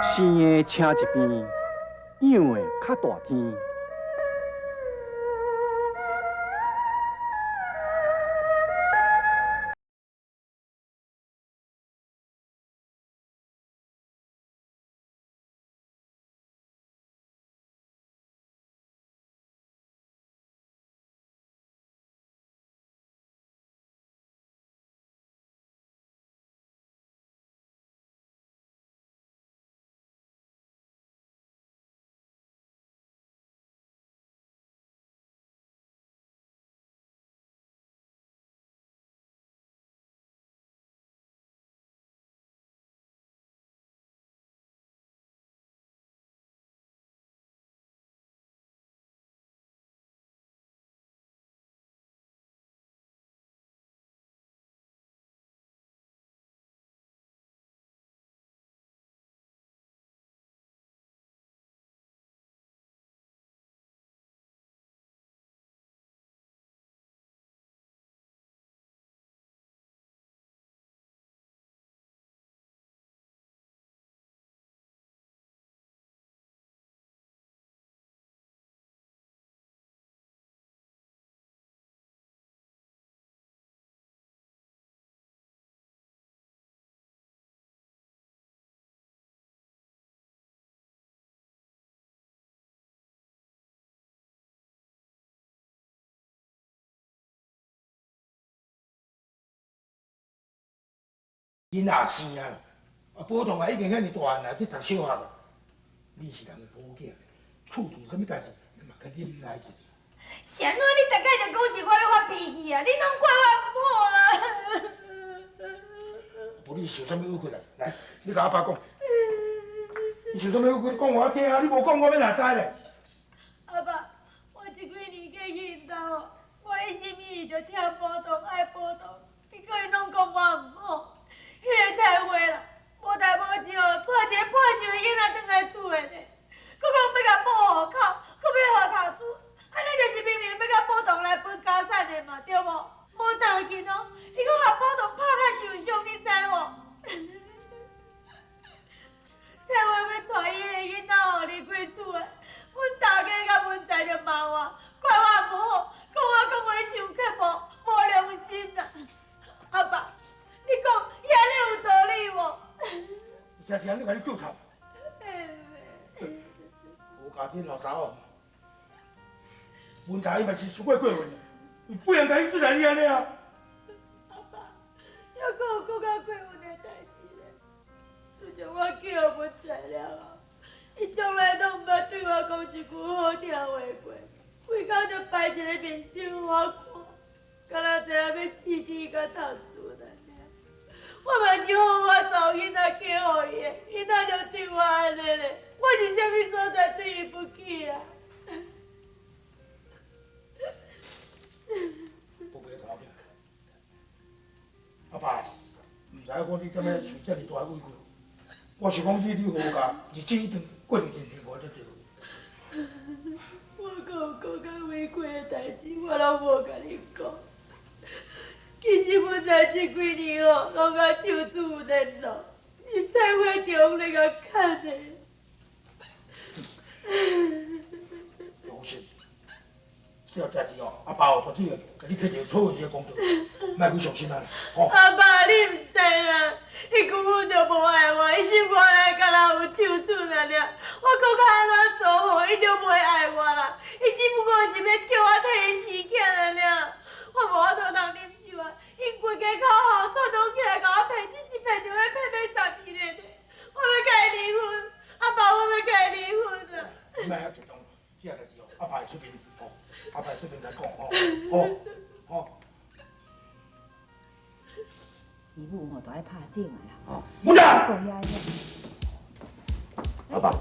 生的晟一邊，養的較大天。囡仔生啊，啊，宝堂也已经遐尔大汉啊，去读小学啊。你是人的某囝，厝做啥物代志，你嘛较忍耐一下。是按怎你逐摆就讲是我咧发脾气啊？你拢怪我毋好啦。无你受啥物委屈啊？来，你共阿爸讲。你受啥物委屈？讲予我听啊！你无讲，我欲哪知咧？阿爸，我这几年过去𪜶兜，我一心一意就疼宝堂，爱宝堂，结果𪜶拢讲我毋好。彼个菜花啦，无代无志哦，带一个破寿的囡仔转来厝的呢，阁讲欲共报户口，阁欲予读书，按呢就是明明欲共宝堂来分家产的嘛，对无？无当紧哦，伊阁共宝堂拍甲受伤，你知无？菜花欲带伊的囡仔哦离开厝的，阮大家佮文才就骂我，怪我毋好，讲我讲话伤刻薄，无良心啦。阿爸，你讲伊按呢有道理无？真是按呢共你纠缠。无家这老查某，文才伊嘛是伤过过分，伊不应该对待你按呢啊。阿爸，犹阁有阁较过分的代志咧。自从我嫁予文才了后，伊从来拢毋捌对我讲一句好听话过，规工就摆一个面色予我看，敢若知影欲饲猪佮读书按呢。我嘛是好我查某囡仔嫁予伊的，伊哪就对我按呢咧？我是啥物所在对伊不起啊？宝贝查某囝，阿爸，毋知影讲你踮咧受遮尔大的委屈，我想讲你你好佳，日子一定过得真幸福才对。我阁有阁较委屈的代志，我拢无共你讲。其实文才这几年吼，拢佮手子有联络，是菜花中咧共牵的。放心，这个代志哦，阿爸哦绝对会共你提一个讨一个公道，莫去伤心啊！吼。阿爸，你毋知啦，伊根本就无爱我，伊心肝内敢若有手錘尔尔。我阁较按怎做吼，伊就袂爱我啦。伊只不过是欲叫我替伊生囝尔尔。我无法度通忍受啊！𪜶规家口吼串通起来共我骗，这一骗就欲骗欲10年咧。我欲共伊离婚，阿爸，我欲共伊离婚啊！你莫遐激动，这个代志哦，阿爸会出面吼，阿爸会出面来讲吼，吼，吼。伊母吼都爱拍种的啦。哦，母仔。阿爸。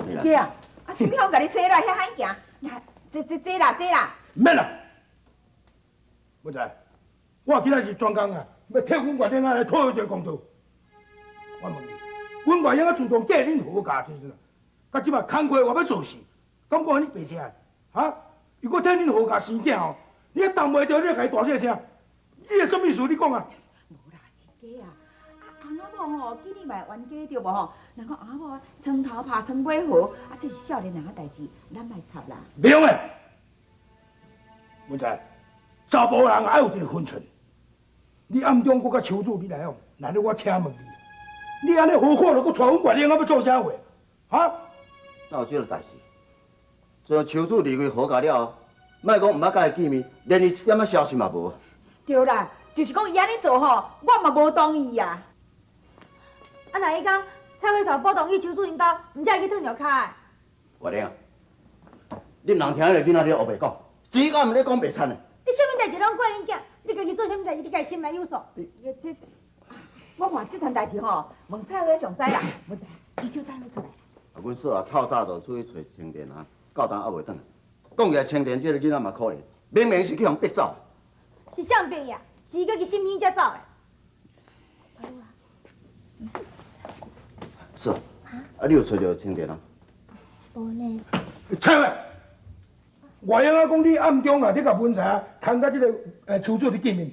志基啊，啊，啥物好共你揣啦，遐罕行，来，坐坐坐啦，坐啦。毋免啦，文才，我今仔是专工啊，欲替阮外甥仔来讨一个公道。我问你，阮外甥仔自从嫁恁何家时阵，到这摆工课我欲做事，敢讲按呢白痴啊？哈？如果替恁何家生囝吼，你也挡袂牢，你会共伊大细声？你的什么意思？你讲啊？无啦，志基啊，啊，翁仔某吼，见你嘛会冤家对无吼？人讲翁仔某啊，床头拍床尾和，啊，这是少年人的代志，咱莫插啦。袂用的，文才，查埔人爱有一个分寸。你暗中阁佮秋子你来往，难道我请问你，你按呢好看著阁带阮月英仔欲做啥货？哈？哪有这个代志？自从秋子离开何家了后，莫讲毋捌佮伊见面，连伊一点仔消息嘛无。对啦，就是讲伊按呢做吼，我嘛无同意啊。啊，若彼工蔡花带宝堂去秋子𪜶兜，毋才会去烫著跤的。月玲啊，你毋通听彼个囡仔咧乌白讲，钱敢毋咧讲白田的。你啥物代志拢怪恁囝，你家己做啥物代志，你家己心内有数。这，我看这层代志吼，问蔡花上知啦。文才，你叫蔡花出来。啊，阮嫂啊，透早就出去揣青田啊，到今犹未转来。讲起来，青田这个囡仔嘛可怜，明明是去予人逼走。是啥逼呀？是伊家己心虚才走的。嫂，啊，你有揣著青田啊？无呢。蔡花，外英仔讲你暗中啊，你共文才牵佮这个秋子伫见面，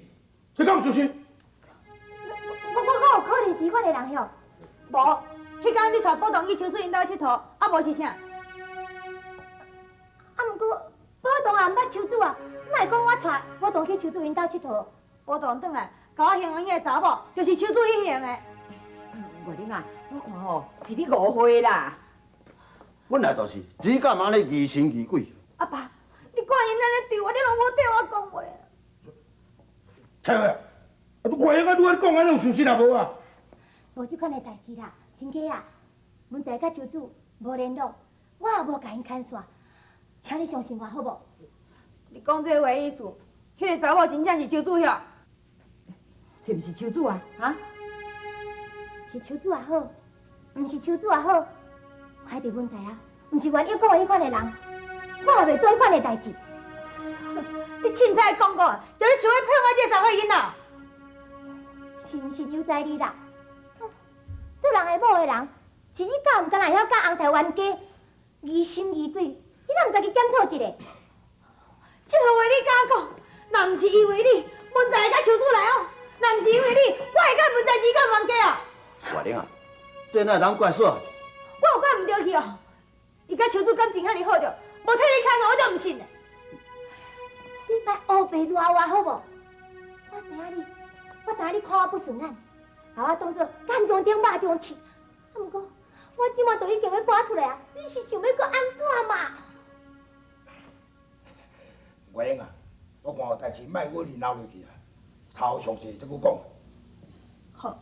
这敢有事实？我有可能是彼款的人哟。无，彼工你带宝堂去秋子𪜶兜𨑨迌，啊无是啥？啊，毋过宝堂也毋捌秋子啊，哪会讲我带宝堂去秋子𪜶兜𨑨迌？宝堂转来，共我形容彼个查某，就是秋子彼型的。月玲啊，我看吼是你误会啦。本来就是，只敢按呢疑神疑鬼。阿爸，你看𪜶按呢对我，你拢无替我讲话。蔡花，啊，月英仔，你按呢讲按呢有事实也无啊？无这款的代志啦，亲家啊，文才佮秋子无联络，我也无共𪜶牵线，请你相信我好无？你讲这话意思，彼个查某真正是秋子遐？是毋是秋子啊？哈？是秋子也好，毋是秋子也好，我一直文才啊，毋是愿意讲的彼款的人，我也袂做彼款的代志。你凊彩讲讲，就是想欲骗我这三岁囡仔？是毋是由在你啦？做人的某的人，是你敢毋敢会晓佮翁婿冤家，疑心疑鬼，你哪毋家己检讨一下？这个话你敢讲？若毋是因为你，文才会佮秋子来往；若毋是因为你，我会佮文才之间冤家啊！月玲啊，这哪会当怪嫂？我有怪毋对去哦。伊佮秋子感情遐尔好著，无替你牵我就毋信嘞。你莫乌白赖我好无？我知影你，我知影你看我不顺眼，把我当做干中顶肉中刺。啊，毋过我这马都已经欲搬出来啊，你是想欲阁按怎嘛？月英啊，我看有代志莫阁连闹落去啊，查详细再阁讲。好，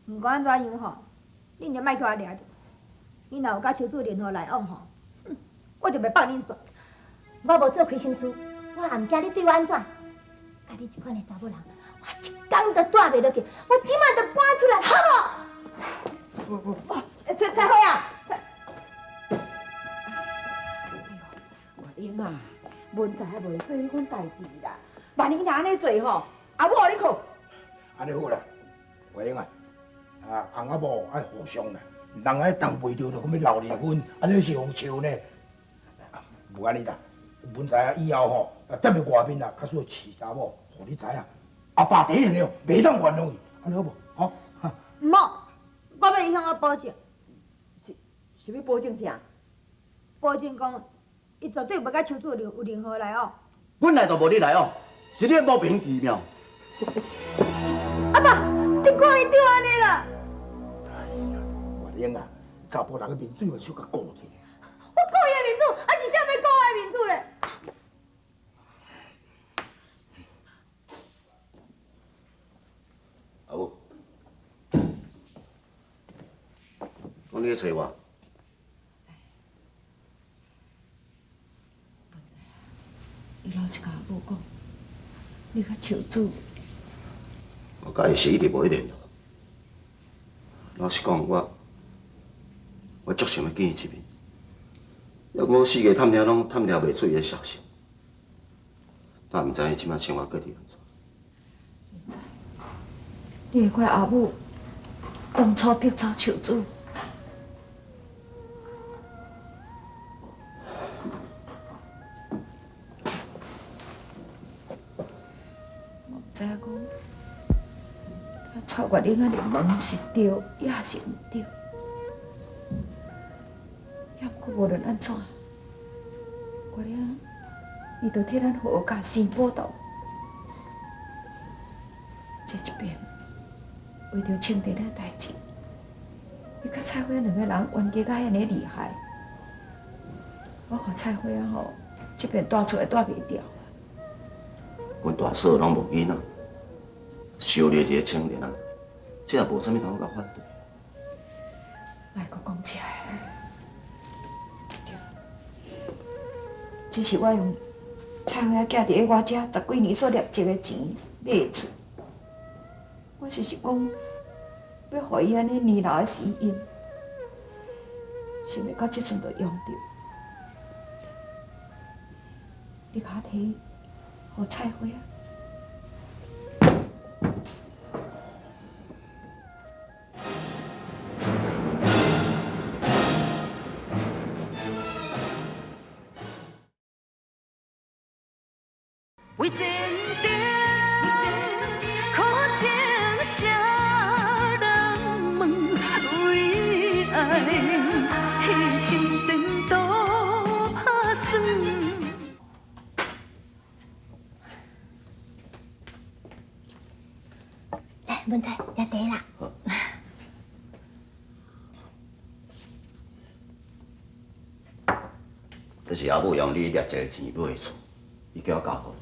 毋管按怎样吼，恁就莫去我掠著。你若有佮秋子任何来往吼，我就袂放恁煞。我无做亏心事，我也毋惊你对我按怎。佮你这款的查某人，我一工都蹛袂落去，我这马就搬出来，好无？蔡蔡花啊，蔡，哎呦，月英啊，文才袂做彼款代志啦。万一若按呢做吼，阿母予你哭。按呢好啦，月英啊，啊，翁仔某爱互相啦，毋通按呢动袂著就讲欲闹离婚，按呢是予笑呢。无按呢啦，文才啊以后吼，踮伫外面啊，较需饲查某，予你知影，阿爸第一个哦，袂当原谅伊，按呢好无？吼。毋好，我欲伊向我保证。是欲保证啥？保证讲，伊绝对袂佮秋子有任何来往。本来就无你来往，是你莫名其妙。阿爸，你看伊对按呢啦。哎呀，月英啊，查埔人的面子嘛小可顾一下。我顾伊的面子，啊是啥欲顾我的面子咧？阿母，讲你咧揣我？你老实共阿母讲，你佮秋子，我佮伊是一直无去联络。老实讲，我足想欲见伊一面，犹阁四界探听拢探听袂出伊的消息，但毋知影伊这摆生活过伫按怎。你会怪阿母当初逼走秋子？我毋知影讲，他带带月玲仔入门是对，抑是毋对？抑毋过无论按怎，月玲伊就替咱何家生报道。这一边为著清茶的代志，伊佮菜花两个人冤家甲遐尔厉害，我看菜花仔吼，这边带厝会带袂牢啊。阮大嫂拢无囡仔，收掠一个青年啊，这也无啥物通好共反对。莫阁讲这个，对，只是我用菜花仔寄伫咧我遮十几年所累积的钱买厝，我就是讲欲予伊按呢年老的时用，想袂到这阵就用著。你共我提予菜花仔。为前程，苦情谁人问？为爱牺牲前途拍算。来，文才，食茶啦。这是阿母用你掠一个钱买的厝，伊叫我交予你。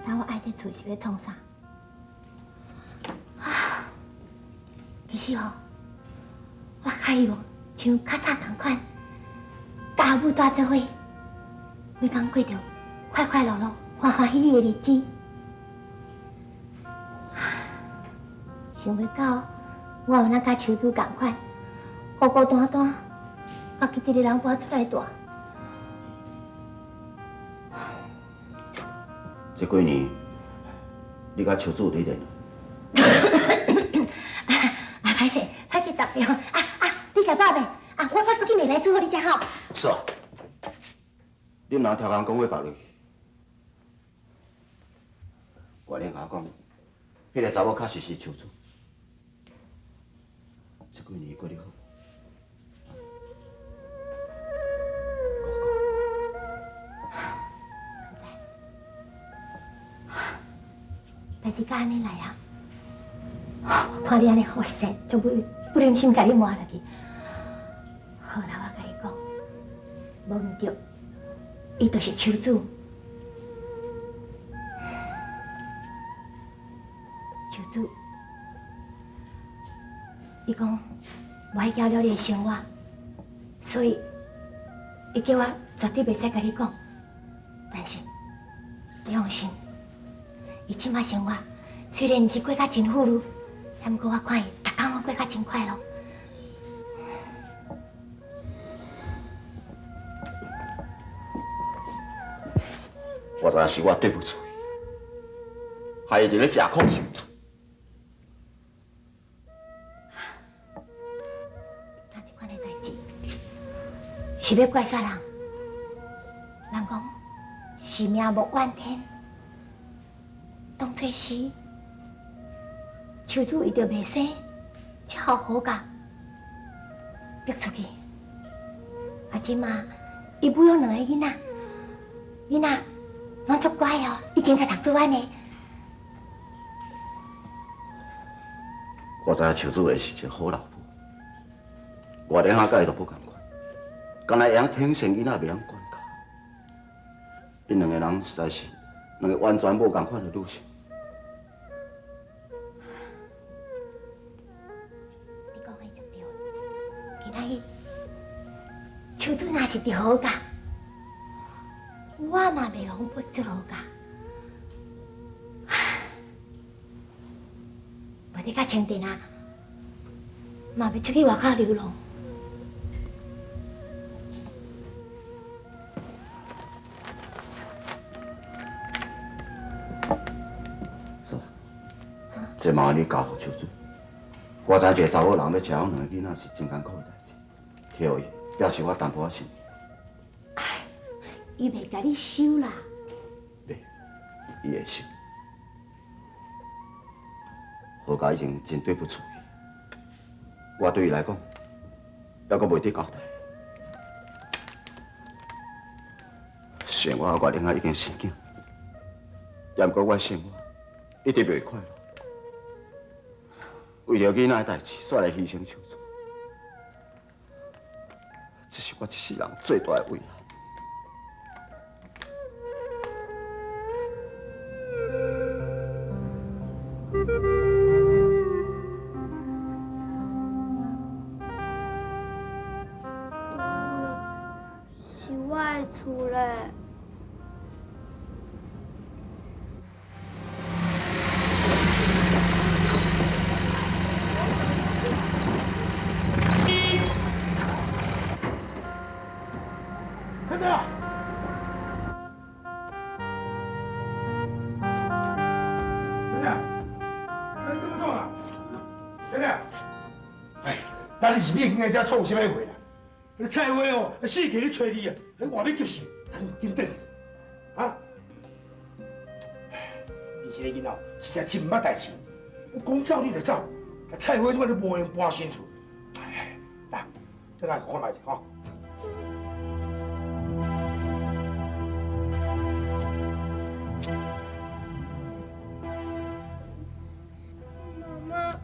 那我爱这厝是欲创啥？啊，其实吼，我较希望像较早仝款，佮阿母蹛做伙，每工过著快快乐乐、欢欢喜喜的日子。想袂到我有哪佮秋子仝款，孤孤单单，家己一个人搬出来蹛。这几年，你佮秋子有咧联络？啊，歹势，歹去杂掉。啊啊，你食饱未？啊，我阁紧来煮予你食吼。是啊，你毋通超工讲话放落去。我咧共我讲，彼个查某确实是秋子。这几年过得好。代志到按呢来啊！我看你按呢，我实在足不忍心共你瞒落去。好啦，我共你讲，无毋对，伊就是秋子。秋子，伊讲无爱搅扰你的生活，所以伊叫我绝对袂使共你讲。但是你放心。伊这摆生活虽然毋是过甲真富裕，毋过我看伊逐工拢过甲真快乐。我知影是我对不起伊，害伊伫咧食苦受罪。那这款的代志是欲怪啥人？人讲是命无怨天。当初时，秋子为著袂生，才予好家逼出去。啊，这马伊抚养两个囡仔，囡仔拢足乖哦，已经在读书安呢。我知影秋子会是一个好老母，我连下佮伊都无仝款，敢若会晓疼惜囡仔，袂晓管教。𪜶两个人实在是两个完全无仝款的女性。你讲的就对，今仔日秋子若是伫好家，我嘛袂予逼出好家。无你甲清田啊，嘛袂出去外口流浪。这麻烦你交予秋子。我知一个查某人欲饲养两个囡仔是真艰苦的代志，提予伊。也是我淡薄仔心。伊袂共你收啦。伊会收。何家已经真对不起伊，我对伊来讲，犹阁袂得交代。虽然我和月玲仔已经生囝，也毋过我生活一直袂快乐。为著囡仔的代志，煞来牺牲相助，这是我一世人最大的遗憾。是我的厝咧。看到。小亮，你怎么创啊？小亮，哎，当你是你来遮创啥物货啦？那菜花哦，四界咧揣你啊，你外欲急死，等紧转去，啊？你这个囡仔实在真毋捌代志，我讲走你就走，啊菜花这摆都无闲搬新厝，哎，来，转来看觅者吼。妈妈，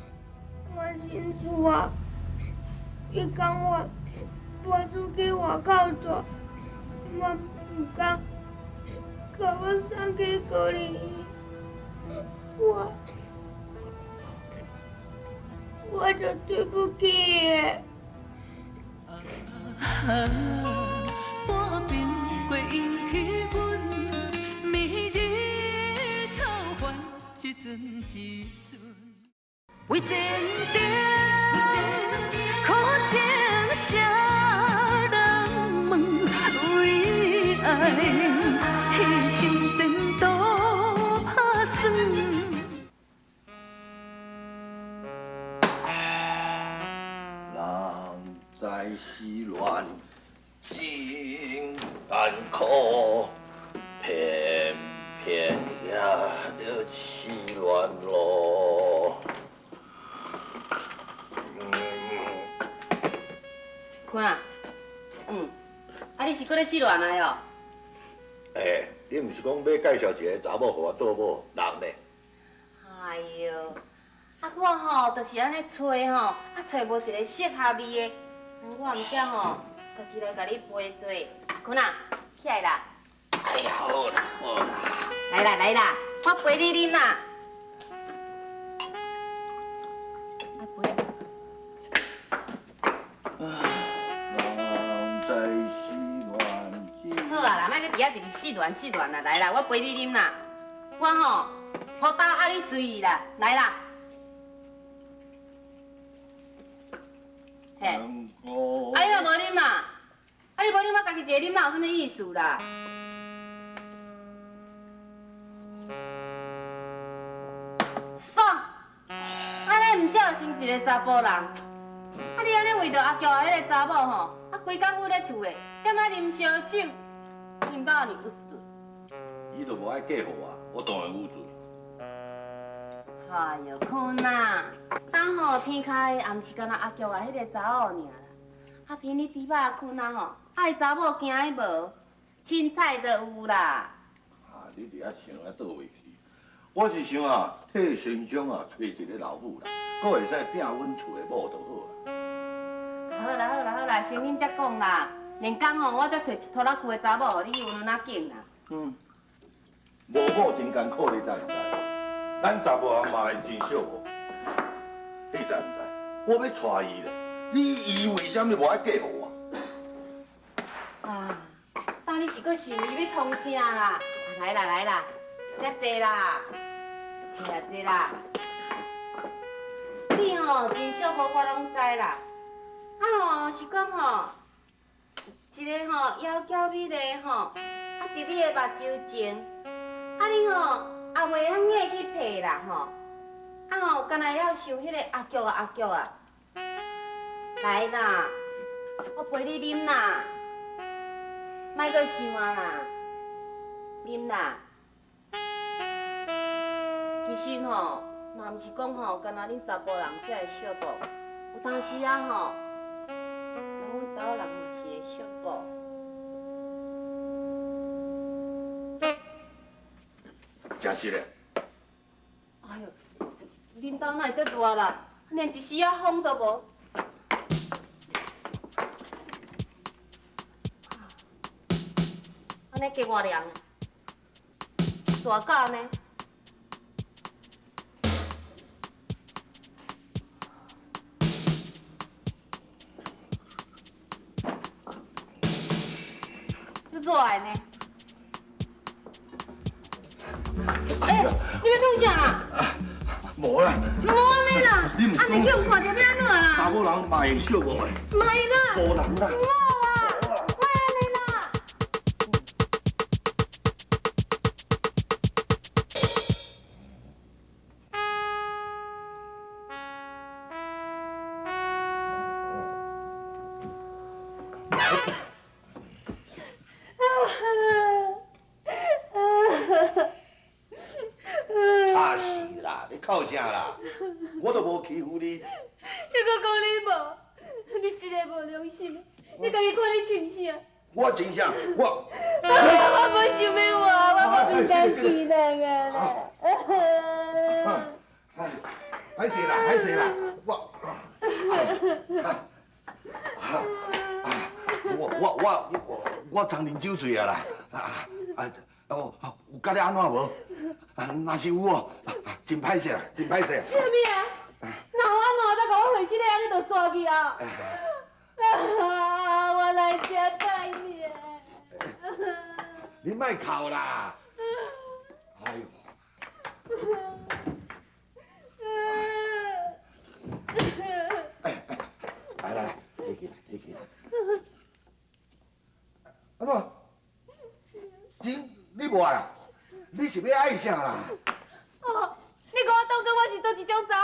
我新厝啊，伊讲我搬出去外口住，我毋甘，共我送去孤儿院，我就对不起伊的。半瓶过引起阮暝日草原一阵一阵。为前程，苦情谁人问？为爱牺牲前途拍算。人知失恋真艰苦，偏偏也著失恋咯。坤啊，啊你是阁咧失恋啊哟？欸，你毋是讲要介绍一个查某予我做某人呢？哎哟，啊我吼就是按呢揣吼，啊揣无一个适合你的，我毋才吼家己来共你陪坐。坤啊，起来啦！哎呀，好啦好啦，来啦来啦，我陪你啉啦。啊陪。人知失恋真。好啊啦，莫阁伫遐直直失恋失恋啦，来啦，我陪你啉啦。我吼，予打啊你随意啦，来啦。嘿，啊你若无啉啦？啊你无啉，我家己一个啉，哪有啥物意思啦？爽！按呢毋才有成一个查埔人。啊你按呢为著阿菊仔彼个查某吼，啊规工趺咧厝的，踮遐啉烧酒，啉到按呢郁卒。伊都无爱嫁予我，我当然郁卒。哎哟，坤啊，当吼天跤的也毋是干焦阿菊仔彼个查某尔啦。啊，凭你猪肉坤啊吼，啊伊查某惊伊无，凊彩就有啦。啊，你伫遐想啊倒位去？我是想啊，替先生啊揣一个老母啦，阁会使摒阮厝的某就好啊。好啦好啦好啦，先啉才讲啦。连工吼，我才揣一拖拉库的查某，予你去温温仔景啦。嗯，无某真艰苦，你知毋知？咱查某人嘛会真惜某，你知毋知？我欲娶伊咧，你伊为啥物无爱嫁予我？啊，当你是阁想伊欲创啥啦？来啦来啦，遮坐啦，坐啦坐啦。你吼真惜某，我拢知啦。啊吼，是讲吼，一个吼窈窕美丽吼，啊伫你的目睭前，啊你吼也袂晓硬去配啦吼，啊吼，敢若会晓想彼个阿菊啊阿菊啊，来啦，我陪你啉啦，莫阁想啊啦，啉啦。其實吼，嘛毋是講吼，干焦恁查埔人才會惜某，有當時啊吼，連阮查某人嘛是會惜某。真實嘞。哎呦，恁兜哪會這熱啦？連一絲仔風都無。按呢加偌涼，热甲按呢。足热的呢。欸，你欲创啥啦？无啦。无按呢啦，按呢去予看著欲按怎啦？查某人嘛会惜某的。莫啦。无人啦。无啊，莫按呢啦。吵死啦！你哭啥啦？我都無欺負你。你閣講你無，你真个無良心！你家己看你穿啥？我穿啥？我我無想欲活，我無面當見人啊啦！歹勢啦，歹勢啦，我我昨啉酒醉啊啦！哦，有佮你按怎無？若是有哦，真歹勢啦，真歹勢。啥物啊？若有按怎才共我回信的，按呢就煞去啊！啊，我來遮拜年。你莫哭啦！哎呦！來來來，提起來，提起來。按怎？真，你無愛啊？你是欲愛啥啦？哦，你共我當做我是佗一種查某？